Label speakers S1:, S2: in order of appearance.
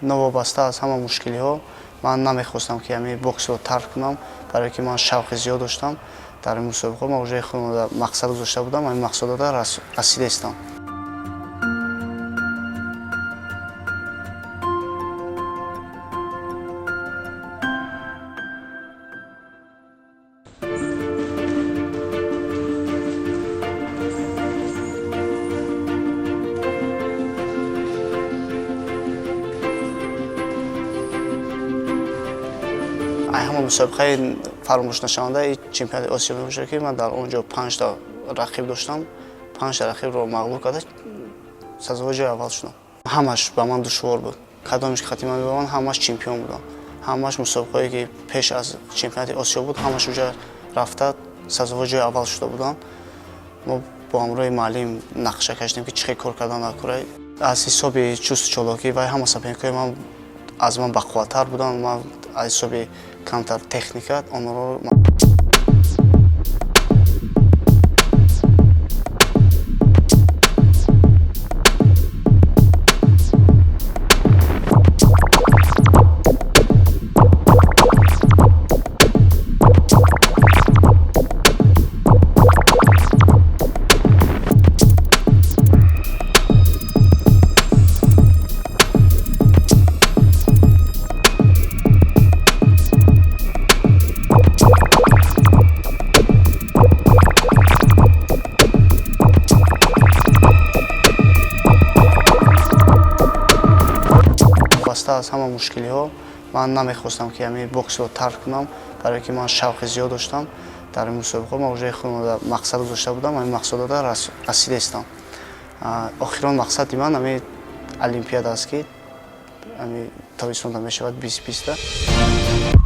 S1: Новобаста аз ҳама мушкилиҳо, ман намехостам, ки ҳамин боксро тарк кунам, барое ки ман шавқи зиёд доштам. Дар ин мусобиқаҳо ман уже худро мақсад гузошта будам, ҳамин мақсадода расидаистам. Ҳама мусобиқаи фаромӯшнашаванда чемпионати Осиё мебошад, ки ман дар он ҷо панҷта рақиб доштам, панҷта рақибро мағлуб карда, сазовори ҷои аввал шудам. Ҳамаш ба ман душвор буд. Кадомеш хати ман мебаранд, ҳамаш чемпион будам. Ҳамаш мусобиқаое, ки пеш аз чемпионати Осиё буд, ҳамаш уҷа рафта, сазовори ҷои аввал шуда будам. Мо бо ҳамроҳи муаллим нақша кашидем, ки чӣ хел кор кардан дар кора. Аз ҳисоби чусту чолокӣ вай ҳама соперникҳои ман аз ман бақувваттар буданд, ман аз ҳисоби камтар техника онҳоро. Новобаста аз ҳама мушкилиҳо, ман намехостам, ки ҳамин боксро тарк кунам, барое ки ман шавқи зиёд доштам. Дар ин мусобиқаҳо ман уже худро мақсад гузошта будам, ҳамин мақсадода расидаистам. Охирон мақсади ман ҳамин олимпиада аст, ки ҳамин тобистонда мешавад, 2020-та.